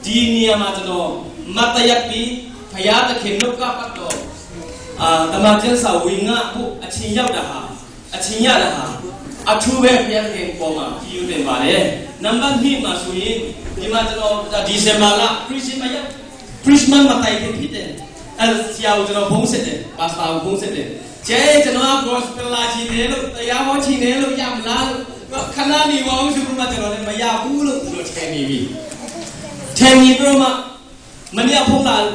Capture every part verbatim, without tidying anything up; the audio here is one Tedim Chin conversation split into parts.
ဒီနေရာမှာ ကျွန်တော် မတ်တပ်ရပ်ပြီး ဘုရားသခင် နှုတ်ကပတ်တော် အာ တမန်ကျမ်းစာ ဝင်ငါဖို့ အချိန်ရောက်တာဟာ အချိန်ရတာဟာ အထူးပဲ ဘုရားသခင်အပေါ်မှာ ကျေးဇူးတင်ပါတယ်။ နံပါတ်နှစ်မှာဆိုရင် ဒီမှာ ကျွန်တော် ဒီဇင်ဘာလ ခရစ်စမတ် ခရစ်စမတ်မတိုင်ခင်ဖြစ်တယ်။ အဲ ဆရာကို ကျွန်တော် ဖုန်းဆက်တယ်။ ပါစတာကို ဖုန်းဆက်တယ်။ ကျဲ ကျွန်တော်က gospel လာချင်တယ်လို့၊ တရားဟောချင်တယ်လို့၊ ရမလားလို့။ ခဏနေပါဦးဆိုပြီးမှ ကျွန်တော်လည်း မရဘူးလို့ သူတို့ ထဲနေပြီ။ ထဲနေပြီးတော့မှ မနေ့က ဖုန်းလာ၊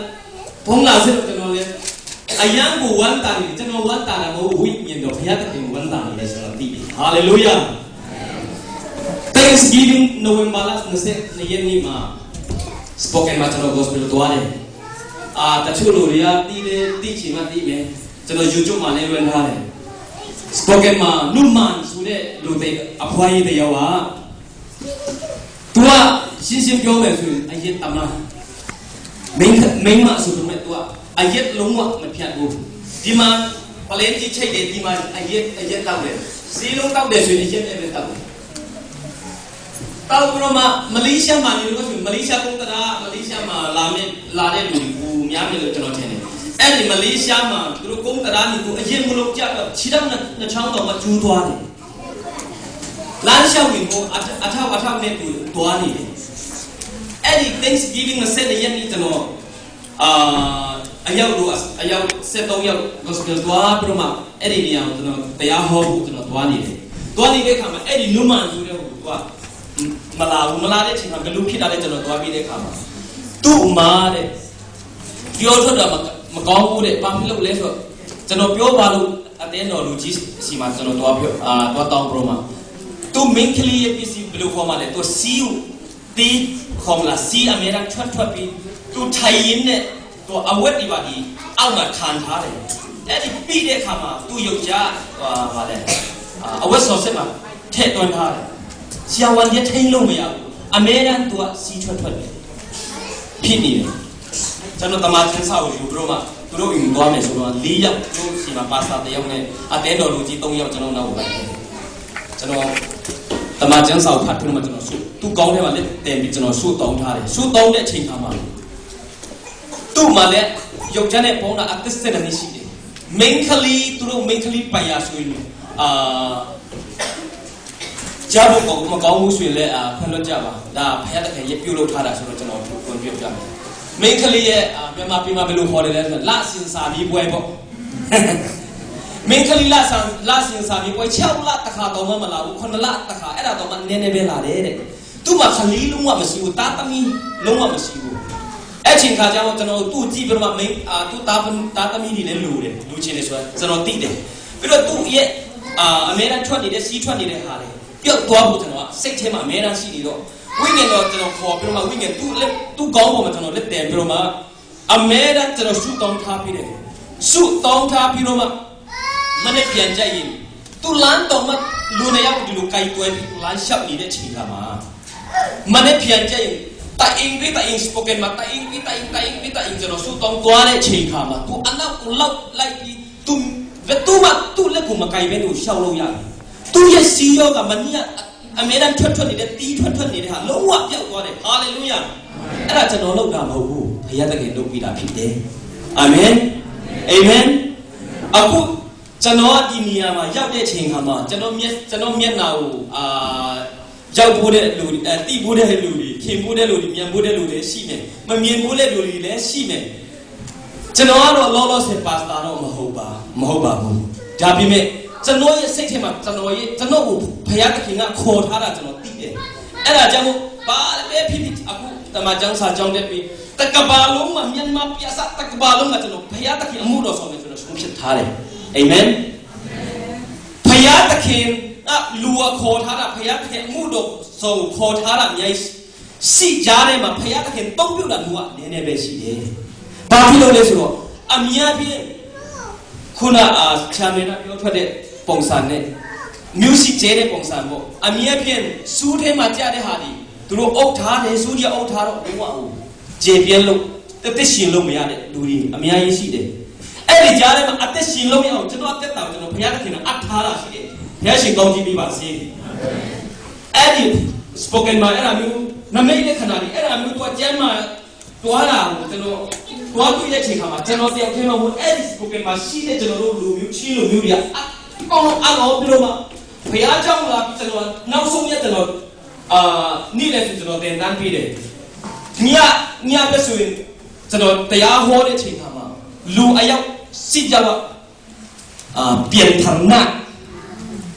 ဖုန်းလာဆက်လို့ ကျွန်တော်လည်း အရမ်းကို ဝမ်းသာနေတယ်။ ကျွန်တော် ဝမ်းသာတာမဟုတ်ဘူး၊ ဝိညာဉ်တော် ဘုရားသခင် ဝမ်းသာနေတယ်ဆိုတာ သိတယ်။ ဟာလေလုယာ။ Thanksgiving နိုဝင်ဘာလ နှစ်ဆယ့်နှစ်ရက်နေ့မှာ Spokane မှာ ကျွန်တော် gospel သွားတယ်။ အာ တချို့လူတွေက သိတယ်၊ သိချင်မှသိမယ်။ ကျွန်တော် YouTube မှာလည်း လွှင့်ထားတယ်။ Spokane မှာ နုမန်ဆိုတဲ့ လူသစ် အဖွားကြီးတစ်ယောက်က သူက ရှင်းရှင်းပြောမယ်ဆိုရင် အရက်သမား၊ မိန်း၊ မိန်းမဆိုပေမဲ့ သူက အရက် လုံးဝမဖြတ်ဘူး။ ဒီမှာ ပလင်းကြီးချိတ်တယ်၊ ဒီမှာ အရက်၊ အရက်သောက်တယ်။ စင်းလုံးသောက်တယ်ဆိုရင် အရက်နဲ့ပဲသောက်တယ်။ တောင်ကရမ၊ မလေးရှားမှာနေလို့ဆိုရင် မလေးရှားကုန်းတံတား၊ မလေးရှားမှာလာမယ့်၊ လာတဲ့လူတွေ ပိုများမယ်လို့ ကျွန်တော်ထင်တယ်။ အဲ့ဒီမလေးရှားမှာ သူတို့ကုန်းတံတားနေကို အရင်မလို့ကြတော့ ခြေထောက်နှစ်၊ နှစ်ချောင်းတောင်မှကျိုးသွားတယ်။ လမ်းလျှောက်နေဖို့ အထ-၊ အထောက်အထားနဲ့ကို သွားနေတယ်။ အဲ့ဒီ Thanksgiving နှစ်ဆယ့်နှစ်ရက်နေ့ ကျွန်တော် အာ၊ အယောက်တို့၊ အယောက်ဆယ့်သုံးယောက် gospel သွားပြီးတော့မှ အဲ့ဒီနေရာကို ကျွန်တော် တရားဟောဖို့ ကျွန်တော် သွားနေတယ်။ သွားနေတဲ့အခါမှာ အဲ့ဒီ နုမန်ဆိုတဲ့ ဟို သူက မလာဘူး။ မလာတဲ့အချိန်မှာ ဘယ်လိုဖြစ်တာလဲ ကျွန်တော် သွားပြီးတဲ့အခါမှာ သူ့အမတဲ့ ပြောထွက်တာ မ-၊ မကောင်းဘူးတဲ့။ ဘာဖြစ်လို့လဲဆိုတော့ ကျွန်တော် ပြောပါလို့ အသင်းတော်လူကြီးဆီမှာ ကျွန်တော် သွားပြော၊ အာ၊ သွားတောင်းပြီးတော့မှ သူ့မိန်းကလေးရဲ့ပစ္စည်း ဘယ်လိုခေါ်မှလဲ၊ သူ စည်းကို သီးခေါ်မလား၊ စည်းအမြဲတမ်းထွက်ထွက်ပြီး သူထိုင်ရင်းနဲ့ သူအဝတ်တွေပါ ဒီအောက်မှာ ခံထားတယ်။ အဲ့ဒီပြီးတဲ့အခါမှာ သူ့ယောက်ျား၊ အာ၊ ဘာလဲ၊ အာ၊ အဝတ်စောင်စက်မှာ ထည့်သွင်းထားတယ်။ ဆရာဝန်တွေ ထိန်းလို့မရဘူး။ အမြဲတမ်း သူက စည်းထွက်ထွက်နေတယ်။ ဖြစ်နေတယ်။ ကျွန်တော် တမန်ကျမ်းစာကို ယူပြီးတော့မှ သူတို့အိမ်သွားမယ်ဆိုတော့ လေးယောက်၊ သူတို့ဆီမှာ ပါစတာတစ်ယောက်နဲ့ အသင်းတော်လူကြီးသုံးယောက် ကျွန်တော်နောက်ကို လိုက်ခဲ့တယ်။ ကျွန်တော် တမန်ကျမ်းစာကို ဖတ်ပြီးတော့မှ ကျွန်တော်ဆု၊ သူ့ခေါင်းထဲမှာ လက်တင်ပြီး ကျွန်တော် ဆုတောင်းထားတယ်။ ဆုတောင်းတဲ့အချိန်ခါမှာ သူ့မှာလည်း ယောက်ျားနဲ့ပေါင်းတာ အသက်ဆယ့်နှစ်နှစ်ရှိတယ်။ မိန်းကလေး၊ သူတို့မိန်းကလေးပိုင်ရာဆိုရင်၊ အာ၊ ကြားဖို့မကောင်းဘူးဆိုရင်လည်း၊ အာ၊ ခွင့်လွှတ်ကြပါ။ ဒါ ဘုရားသခင်ရဲ့ ပြုလုပ်ထားတာဆိုတော့ ကျွန်တော် ခွင့်ပြုပြမယ်။ မိန်းကလေးရဲ့၊ အာ၊ မြန်မာပြည်မှာ ဘယ်လိုခေါ်တယ်လဲဆိုတော့ လစဉ်စာမေးပွဲပေါ့။ မိန်းကလေး လစဉ်၊ လစဉ်စာမေးပွဲ ခြောက်လတစ်ခါတောင်မှ မလာဘူး။ ခုနစ်လတစ်ခါ၊ အဲ့ဒါတောင်မှ နည်းနည်းပဲလာတယ်တဲ့။ သူ့မှာ ကလေး လုံးဝမရှိဘူး။ သားသမီး လုံးဝမရှိဘူး။ အဲ့ချိန်ခါကျတော့ ကျွန်တော် သူ့ကို ကြည့်ပြီးတော့မှ မိန်း၊ အာ၊ သူ့သားသမီး၊ သားသမီးတွေလည်း လိုတယ်၊ လိုချင်တယ်ဆိုတာ ကျွန်တော် သိတယ်။ ပြီးတော့ သူ့ရဲ့၊ အာ၊ အမြဲတမ်းထွက်နေတဲ့ စည်းထွက်နေတဲ့ဟာတွေ ပျောက်သွားဖို့ ကျွန်တော်က စိတ်ထဲမှာ အမြဲတမ်းရှိနေတော့ ဝိညာဉ်တော် ကျွန်တော် ခေါ်ပြီးတော့မှ ဝိညာဉ် သူ့လက်၊ သူ့ခေါင်းပေါ်မှာ ကျွန်တော် လက်တင်ပြီးတော့မှ အမြဲတမ်း ကျွန်တော် ဆုတောင်းထားပေးတယ်။ ဆုတောင်းထားပြီးတော့မှ မနက်ဖြန်ကျရင် သူလမ်းတောင်မှ လူနှစ်ယောက် ဒီလိုကိုင်တွယ်ပြီး လမ်းလျှောက်နေတဲ့ အချိန်ခါမှာ မနက်ဖြန်ကျရင် တအိမ်ပြီးတအိမ်၊ Spokane မှာ တအိမ်ပြီးတအိမ်၊ တအိမ်ပြီးတအိမ် ကျွန်တော် ဆုတောင်းသွားတဲ့ အချိန်ခါမှာ သူအနောက်ကို လောက်လိုက်ပြီး သူ ဘယ်သူမှ သူ့လက်ကို မကိုင်ဘဲ သူလျှောက်လို့ရတယ်။ သူ့ရဲ့ စည်းရောဂါ မနေ့က အမြဲတမ်းထွက်ထွက်နေတဲ့၊ သီးထွက်ထွက်နေတဲ့ဟာ လုံးဝပျောက်သွားတယ်။ ဟာလေလုယာ။ အဲ့ဒါ ကျွန်တော် လုပ်တာမဟုတ်ဘူး။ ဘုရားသခင် လုပ်ပေးတာဖြစ်တယ်။ အာမင်။ အာမင်။ အခု ကျွန်တော်က ဒီနေရာမှာ ရောက်တဲ့အချိန်ခါမှာ ကျွန်တော့်မျက်၊ ကျွန်တော့်မျက်နှာကို၊ အာ၊ ရောက်ဖူးတဲ့လူတွေ၊ အဲ၊ သိဖူးတဲ့လူတွေ၊ ခင်ဖူးတဲ့လူတွေ၊ မြင်ဖူးတဲ့လူတွေလည်းရှိမယ်။ မမြင်ဖူးတဲ့လူတွေလည်းရှိမယ်။ ကျွန်တော်ကတော့ လောလောဆယ် ပါစတာတော့ မဟုတ်ပါ၊ မဟုတ်ပါဘူး။ ဒါပေမဲ့ ကျွန်တော့်ရဲ့စိတ်ထဲမှာ ကျွန်တော့်ရဲ့၊ ကျွန်တော့်ကို ဘုရားသခင်က ခေါ်ထားတာ ကျွန်တော်သိတယ်။ အဲ့ဒါကြောင့်မို့ ဘာပဲဖြစ်ဖြစ် အခု တမန်ကျမ်းစာကျောင်းတက်ပြီး တကမ္ဘာလုံးမှာ မြန်မာပြည်စ တကမ္ဘာလုံးမှာ ကျွန်တော် ဘုရားသခင် အမှုတော်ဆောင်မယ် ကျွန်တော် ဆုံးဖြတ်ထားတယ်။ အာမင်။ ဘုရားသခင်က လူကို ခေါ်ထားတာ၊ ဘုရားသခင် အမှုတော်ဆောင်ကို ခေါ်ထားတာ အများကြီးရှိ။ ရှိကြတဲ့မှာ ဘုရားသခင် အသုံးပြုတာမျိုးက နည်းနည်းပဲရှိတယ်။ ဘာဖြစ်လို့လဲဆိုတော့ အများအားဖြင့် ခုန အာ၊ ဆရာမင်းက ပြောထွက်တဲ့ ပုံစံနဲ့ မျိုးစေ့ကျဲတဲ့ ပုံစံပေါ့။ အများအားဖြင့် စူးထဲမှာကျတဲ့ဟာတွေ သူတို့ အုပ်ထားတယ်၊ စူးထဲအုပ်ထားတော့ လုံးဝကို ကျယ်ပြန့်လို့၊ အသက်ရှင်လို့မရတဲ့လူတွေ အများကြီးရှိတယ်။ အဲ့ဒီကြားထဲမှာ အသက်ရှင်လို့မရအောင် ကျွန်တော့်အသက်တာကို ကျွန်တော် ဘုရားသခင်နဲ့ အပ်ထားတာရှိတယ်။ ဘုရားရှင် ကောင်းချီးပေးပါစေ။ အဲ့ဒီ Spokane မှာ အဲ့ဒါမျိုး နမိတ်လက္ခဏာတွေ အဲ့ဒါမျိုး သွားကျန်းမာသွားတာကို ကျွန်တော် သွားတွေ့တဲ့အချိန်ခါမှာ ကျွန်တော်တယောက်တည်းမဟုတ်ဘူး၊ အဲ့ဒီ spoken မှာရှိတဲ့ ကျွန်တော်တို့ လူမျိုး ချင်းလူမျိုးတွေက အကုန်လုံး အားလုံးပြီးတော့မှ ဘုရားကျောင်းလာပြီး ကျွန်တော် နောက်ဆုံးရက် ကျွန်တော် အာ နေ့လယ်ဆို ကျွန်တော် သင်တန်းပေးတယ်။ ည ညဘက်ဆိုရင် ကျွန်တော် တရားဟောတဲ့အချိန်ခါမှာ လူအယောက် ဆယ်ယောက် အာ ပြန်ထန်နာ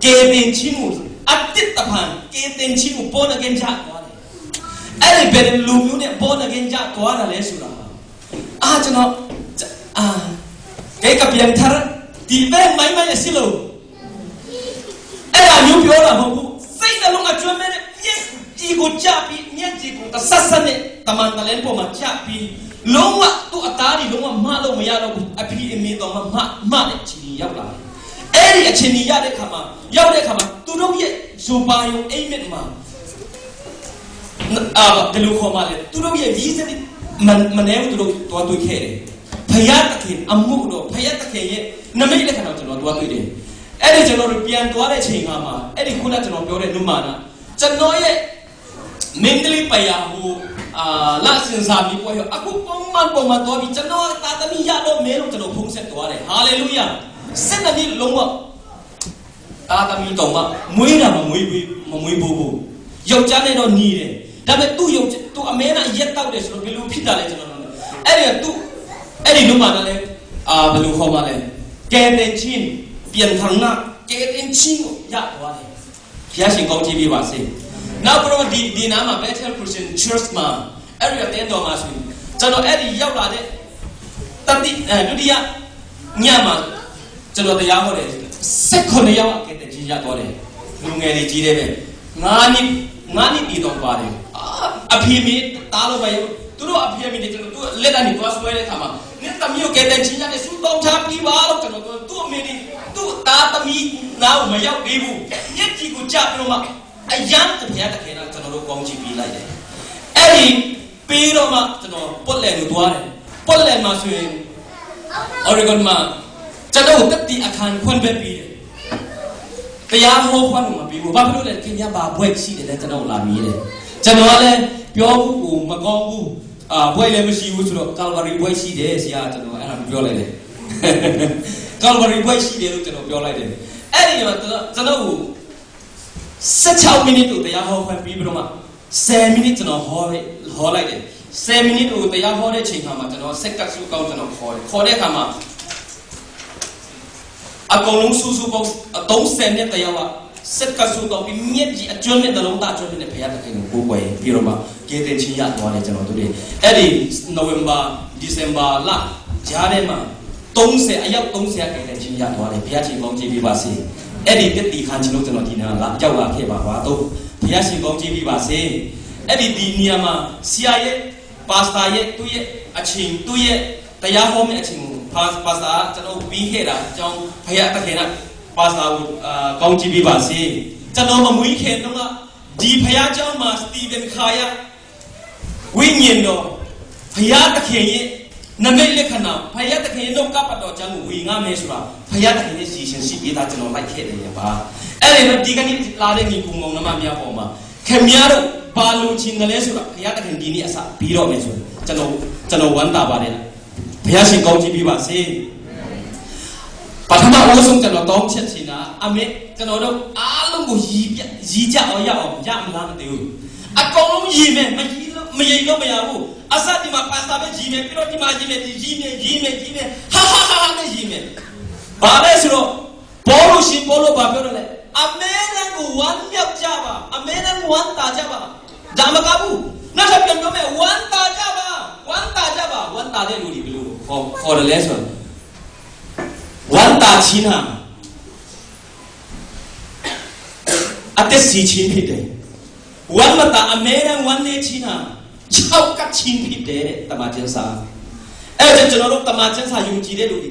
ကယ်တင်ခြင်းကို အသစ်တဖန် ကယ်တင်ခြင်းကို born again ရသွားတယ်။ အဲ့ဒီ ဘယ်လူမျိုးနဲ့ born again ရသွားတာလဲဆိုတာ အာ ကျွန်တော် အာ ကဲ ကပြန်ထန် ဒီဘက်မိုင်းမိုင်းအစစ်လို့ အဲ့ဒါမျိုးပြောတာမဟုတ်ဘူး။ စိတ်နှလုံးအကျွမ်းမဲ့နဲ့ မျက်ရည်ကိုကျပြီး မျက်ရည်ကို တဆတ်ဆတ်နဲ့ တမန်တလင်းပေါ်မှာကျပြီး လုံးဝ သူ့အသားတွေ လုံးဝ မလို့မရတော့ဘူး။ အဖေအမေတောင်မှ မ မတဲ့ အခြေအနေရောက်လာတယ်။ အဲ့ဒီ အခြေအနေရတဲ့ခါမှာ ရောက်တဲ့ခါမှာ သူတို့ရဲ့ ရူပါရုံအိပ်မက်မှာ အာ ဘယ်လိုခေါ်မလဲ၊ သူတို့ရဲ့ reason မ မနည်းဘူး။ သူတို့ သွားတွေ့ခဲ့တယ်။ ဘုရားသခင်အမှုတော်၊ ဘုရားသခင်ရဲ့ နိမိတ်လက္ခဏာကို ကျွန်တော် သွားတွေ့တယ်။ အဲ့ဒီ ကျွန်တော်တို့ ပြန်သွားတဲ့အချိန်ခါမှာ အဲ့ဒီ ခုန ကျွန်တော်ပြောတဲ့ နုမာန၊ ကျွန်တော်ရဲ့ မင်းသမီးပယာဟို အာ လစဉ်းစားမိပွဲရော၊ အခု ပုံမှန် ပုံမှန်သွားပြီး ကျွန်တော် သားသမီးရတော့မယ်လို့ ကျွန်တော် ဖုန်းဆက်သွားတယ်။ ဟာလေလုယာ။ ဆယ့်နှစ်နှစ်လုံးဝ သားသမီးတောင်မှ မွေးတာ မမွေးဘူး၊ မမွေးဘူးဘူး။ ယောက်ျားနဲ့တော့ နေတယ်။ ဒါပေမဲ့ သူ့ယောက်ျား သူအမြဲတမ်း အရက်သောက်တယ်ဆိုတော့ ဘယ်လိုဖြစ်တာလဲ ကျွန်တော် အဲ့ဒီက သူ့ အဲ့ဒီ နုမာနလည်း အာ ဘယ်လိုခေါ်မလဲ၊ ကယ်တင်ခြင်း၊ ပြန်ထန်နာ ကယ်တင်ခြင်းကို ရသွားတယ်။ ဘုရားရှင် ကောင်းချီးပေးပါစေ။ နောက်ပြီးတော့ ဒီ ဒီနားမှာ Bethel Christian Church မှာ အဲ့ဒီက တဲတော်မှာဆိုရင် ကျွန်တော် အဲ့ဒီရောက်လာတဲ့ တတိ အဲ ဒုတိယညမှာ ကျွန်တော် တရားဟောတယ်။ ဆယ့်ခုနစ်ယောက် ကယ်တင်ခြင်းရသွားတယ်။ လူငယ်တွေချည်းပဲ။ ငါးနှစ်၊ ငါးနှစ်တွေတောင်ပါတယ်။ အာ အဖေအမေ တားလို့မရဘူး။ သူတို့အဖေအမေတွေ ကျွန်တော် သူ့လက်ကနေ သွားဆွဲတဲ့အခါမှာ နင့်သမီးကို ကယ်တင်ခြင်းရတယ်၊ ဆုတောင်းထားပြီးပါလို့ ကျွန်တော်ပြော။ သူ့အမေတွေ သူ့သားသမီးနားကို မရောက်သေးဘူး။ မျက်ရည်ကိုကျပြီးတော့မှ အရမ်းကို ဘုရားသခင်က ကျွန်တော်တို့ ကောင်းချီးပေးလိုက်တယ်။ အဲ့ဒီပြီးတော့မှ ကျွန်တော် Portland ကိုသွားတယ်။ Portland မှာဆိုရင် Oregon မှာ ကျွန်တော်ကို သက်သေခံခွင့်ပဲပေးတယ်။ တရားဟောခွင့်ကို မပေးဘူး။ ဘာဖြစ်လို့လဲ။ ခင်ဗျား ဘာဘွဲ့ရှိတယ်လဲ ကျွန်တော်ကို လာမေးတယ်။ ကျွန်တော်ကလည်း ပြောဖို့ကို မကောင်းဘူး။ အာ ဘွဲ့လည်းမရှိဘူးဆိုတော့ Calvary ဘွဲ့ရှိတယ် ဆရာက ကျွန်တော် အဲ့ဒါပြောလိုက်တယ်။ Calvary ဘွဲ့ရှိတယ်လို့ ကျွန်တော် ပြောလိုက်တယ်။ အဲ့ဒီမှာ ကျွန်တော် ကျွန်တော်ကို ဆယ့်ခြောက်မိနစ်ကို တရားဟောခွင့်ပေးပြီးတော့မှ ဆယ်မိနစ် ကျွန်တော် ဟောလိုက်၊ ဟောလိုက်တယ်။ ဆယ်မိနစ်ကို တရားဟောတဲ့အချိန်ခါမှာ ကျွန်တော် စက္ကန့်စုကောင်း ကျွန်တော် ခေါ်တယ်။ ခေါ်တဲ့အခါမှာ အကုန်လုံး စုစုပေါင်း သုံးဆယ်နဲ့တစ်ယောက်က စက္ကန့်စုကောင်းပြီး မျက်ရည်အကျွမ်းမဲ့ နှလုံးသားအကျွမ်းမဲ့နဲ့ ဘုရားသခင်ကို ကိုးကွယ်ပြီးတော့မှ ကယ်တင်ခြင်းရသွားတယ်။ ကျွန်တော်တို့တွေ အဲ့ဒီ November December လကြားထဲမှာ သုံးဆယ်၊ အယောက် သုံးဆယ် ကယ်တင်ခြင်းရသွားတယ်။ ဘုရားရှင် ကောင်းချီးပေးပါစေ။ အဲ့ဒီသက်သေခံခြင်းလို့ ကျွန်တော် ဒီနေရာလာရောက်လာခဲ့ပါပါတော့။ ဘုရားရှင် ကောင်းချီးပေးပါစေ။ အဲ့ဒီ ဒီနေရာမှာ ဆရာရဲ့ ပါစတာရဲ့ သူ့ရဲ့အချိန်၊ သူ့ရဲ့တရားဟောမယ့်အချိန်ကို ပါ- ပါစတာက ကျွန်တော် ပေးခဲ့တာကြောင့် ဘုရားသခင်က ပါစတာကို အာ- ကောင်းချီးပေးပါစေ။ ကျွန်တော် မမွေးခင်တုန်းက ဒီဘုရားကျောင်းမှာ စတီဗင် ခါယ ဝိညာဉ်တော်၊ ဘုရားသခင်ရဲ့ နိမိတ်လက္ခဏာ၊ ဘုရားသခင်ရဲ့ နှုတ်ကပတ်တော်ကြောင့်ကို ဝင်ရမယ်ဆိုတာ ဘုရားသခင်ရဲ့ ရည်ရွယ်ချက်ရှိပြီးသား ကျွန်တော် လိုက်ခဲ့တယ်ပါ။ အဲ့ဒီတော့ ဒီကနေ့လာတဲ့ ညီအစ်ကိုမောင်နှမများပေါ်မှာ ခင်ဗျားတို့ ဘာလိုချင်သလဲဆိုတာ ဘုရားသခင် ဒီနေ့အစ ပေးတော့မယ်ဆိုရင် ကျွန်တော်- ကျွန်တော် ဝမ်းသာပါတယ်။ ဘုရားရှင် ကောင်းချီးပေးပါစေ။ ပထမဦးဆုံး ကျွန်တော် တောင်းချက်ချင်တာ အမေ ကျွန်တော်တို့အားလုံးကို ရည်ပြ- ရည်ကျအောင်ရအောင် ရမလားမသိဘူး။ အကုန်လုံး ရည်မယ်၊ မရည်လို့- မရည်လို့မရဘူး။ အစ ဒီမှာ ပါစတာပဲ ရည်မယ်၊ ပြီးတော့ ဒီမှာ ရည်မယ်၊ ဒီ ရည်မယ်၊ ရည်မယ်၊ ရည်မယ်၊ ဟာဟာဟာဟာနဲ့ ရည်မယ်။ ဘာလဲဆိုတော့ ပေါလုရှင်ပေါလု ဘာပြောတယ်လဲ။ အမြဲတမ်းကို ဝမ်းမြောက်ကြပါ။ အမြဲတမ်း ဝမ်းသာကြပါ။ ဒါမကဘူး။ နောက်ထပ် ပြန်ပြောမယ်။ ဝမ်းသာကြပါ။ ဝမ်းသာကြပါ။ ဝမ်းသာတဲ့လူတွေ ဘယ်လိုခေါ်- ခေါ်တယ်လဲဆိုတော့ ဝမ်းသာခြင်းဟာ အသက်ရှင်ခြင်းဖြစ်တယ်။ ဝမ်းမသာ အမြဲတမ်း ဝမ်းနည်းခြင်းဟာ ခြောက်ကပ်ခြင်းဖြစ်တယ်တဲ့ သမ္မာကျမ်းစာ။ အဲဒါကြောင့် ကျွန်တော်တို့ သမ္မာကျမ်းစာ ယုံကြည်တဲ့လူတွေ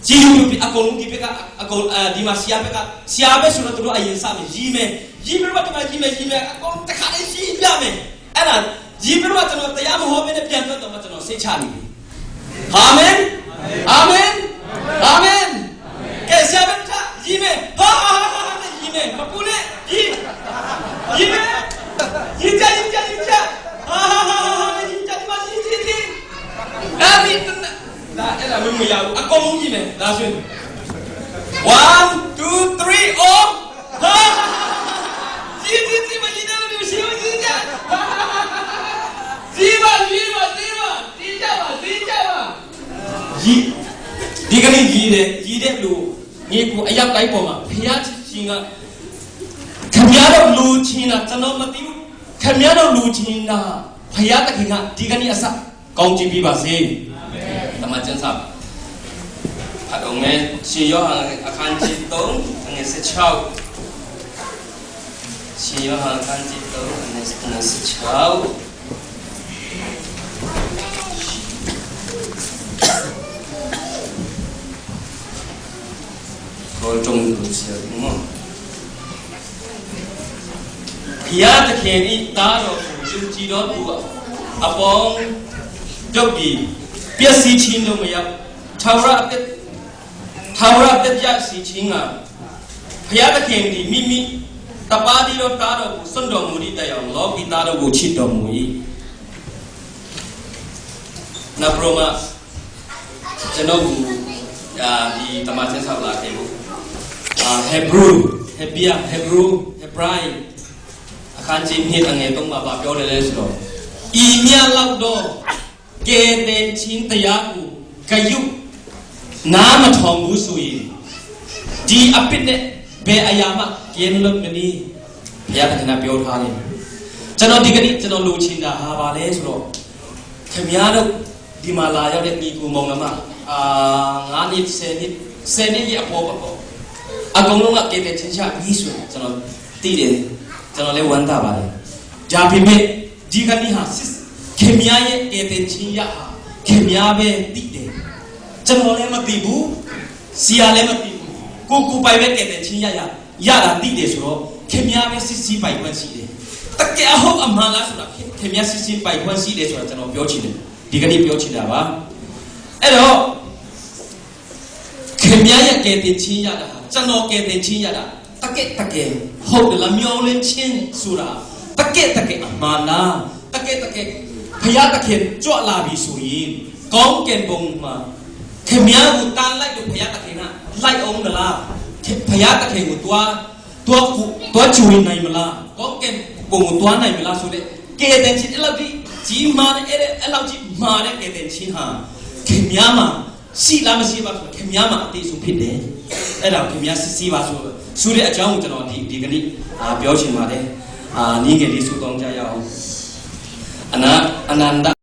ကြည်ယူပြီး အကုန်လုံး ဒီဘက်က အကုန်- အာ- ဒီမှာ ဆရာဘက်က ဆရာပဲဆိုတော့ သူတို့ အရင်စမယ်။ ရည်မယ်၊ ရည်ပြီးတော့ ဒီမှာ ရည်မယ်၊ ရည်မယ်၊ အကုန်တခါတည်း ရည်ပြမယ်။ အဲ့ဒါ ရည်ပြီးတော့ ကျွန်တော် တရားမဟောဘဲနဲ့ ပြန်ထွက်တော့မှ ကျွန်တော် စိတ်ချနေပြီ။ အာမင်၊ အာမင်၊ အာမင်။ ကဲ ဆရာဘက်ထ ရည်မယ်၊ ဟာဟာဟာဟာနဲ့ ရည်မယ်၊ မပူနဲ့ ရည်- ရည်မယ်၊ ရည်ကြ၊ ရည်ကြ၊ ရည်ကြ။ အောင်ကြီးမယ်ဒါဆိုရင် one two three အောင်ဟာကြီးကြီးကြီးမကြီးတယ်လို့ရှိဦးကြီးကြကြီးပါကြီးပါကြီးပါကြီးကြပါကြီးကြပါကြီးဒီကနေ့ကြီးတယ်ကြီးတဲ့လူညီကိုအယောက်တိုင်းပေါ်မှာဖျားချင်ကခင်ဗျားတို့လူချင်းတာကျွန်တော်မသိဘူးခင်ဗျားတို့လူချင်းတာဖျားတခင်ကဒီကနေ့အစ ကောင်းချီးပေးပါစေ။ အာမင်။ တမန်ကျမ်းစာဖတ်အောင်မယ်။ ရှင်ယောဟန်အခန်းကြီးသုံးအငယ်ဆယ့်ခြောက်။ ရှင်ယောဟန်အခန်းကြီးသုံးအငယ်ဆယ့်ခြောက်။ ကိုယ်တုံ့ပြန်စေဦးနော်။ ဘုရားသခင်၏သားတော်ကိုယုံကြည်သောသူအပေါင်းတို့သည်ပျက်စီးခြင်းသို့မရောက်ထာဝရအသက်ထာဝရအသက်ရရှိခြင်းငှာဘုရားသခင်သည်မိမိတပါးတည်းသောသားတော်ကိုစွန့်တော်မူသည့်တိုင်အောင်လောကီသားတို့ကိုချစ်တော်မူ၏။ နောက်ပြီးတော့မှ ကျွန်တော်တို့အာဒီတမန်ကျမ်းစာလာခဲ့လို့အာဟေဘရူးဟေဘရူးဟေဘရူးဟေဘရူးအခန်းကြီးနှစ်အငယ်သုံးမှာဘာပြောလဲလဲဆိုတော့ဤမျှလောက်သောကယ်တင်ခြင်းတရားကိုဂရုနားမထောင်ဘူးဆိုရင်ဒီအပြစ်နဲ့ဘယ်အရာမှကင်းလွတ်မနေဘုရားသခင်ကပြောထားတယ်ကျွန်တော်ဒီကနေ့ကျွန်တော်လိုချင်တာဟာဘာလဲဆိုတော့ ခင်ဗျားတို့ဒီမှာလာရောက်တဲ့ညီကိုမောင်နှမအာငါးနှစ်ဆယ်နှစ်ဆယ်နှစ်ရဲ့အပေါ်ပေါ့ပေါ့အကုန်လုံးကကယ်တင်ခြင်းရပြီဆိုရင်ကျွန်တော်သိတယ်ကျွန်တော်လည်းဝမ်းသာပါတယ်ဒါပေမဲ့ဒီကနေ့ဟာစစ်ခင်ဗျားရဲ့ကယ်တင်ခြင်းရဟာခင်ဗျားပဲသိတယ်ကျွန်တော်လည်းမသိဘူးဆရာလည်းမသိဘူးကိုကိုပိုင်ပဲကယ်တင်ခြင်းရရရတာသိတယ်ဆိုတော့ခင်ဗျားပဲစစ်စစ်ပိုင်ခွင့်ရှိတယ်တကယ်အဟုတ်အမှန်လားဆိုတာခင်ဗျားစစ်စစ်ပိုင်ခွင့်ရှိတယ်ဆိုတာကျွန်တော်ပြောချင်တယ် ဒီကနေ့ပြောချင်တာပါအဲ့တော့ခင်ဗျားရဲ့ကယ်တင်ခြင်းရတာဟာကျွန်တော်ကယ်တင်ခြင်းရတာတကယ်တကယ်ဟုတ်တယ်လားမျောလင်းခြင်းဆိုတာတကယ်တကယ်အမှန်လားတကယ်တကယ်ဘုရားသခင်ကြွလာပြီဆိုရင်ကောင်းကင်ဘုံမှာခင်ဗျားကိုတန်းလိုက်လို့ဘုရားသခင်ကလိုက်အောင်မလားဘုရားသခင်ကိုတွားတွားကိုတွားချူနေနိုင်မလားကောင်းကင်ဘုံကိုတွားနိုင်မလားဆိုတဲ့ကယ်တင်ခြင်းအဲ့လောက်ကြီးကြီးမားတဲ့အဲ့ဒါအဲ့လောက်ကြီးမားတဲ့ကယ်တင်ခြင်းဟာခင်ဗျားမှာရှိလားမရှိပါဆိုခင်ဗျားမှာအသေးဆုံးဖြစ်တယ်အဲ့ဒါကိုခင်ဗျားစစ်ဆေးပါဆိုဆိုတဲ့အကြောင်းကိုကျွန်တော်ဒီဒီကနေ့အာပြောချင်ပါတယ်အာနည်းငယ်လေးဆုတောင်းကြရအောင်အနန္တအနန္တ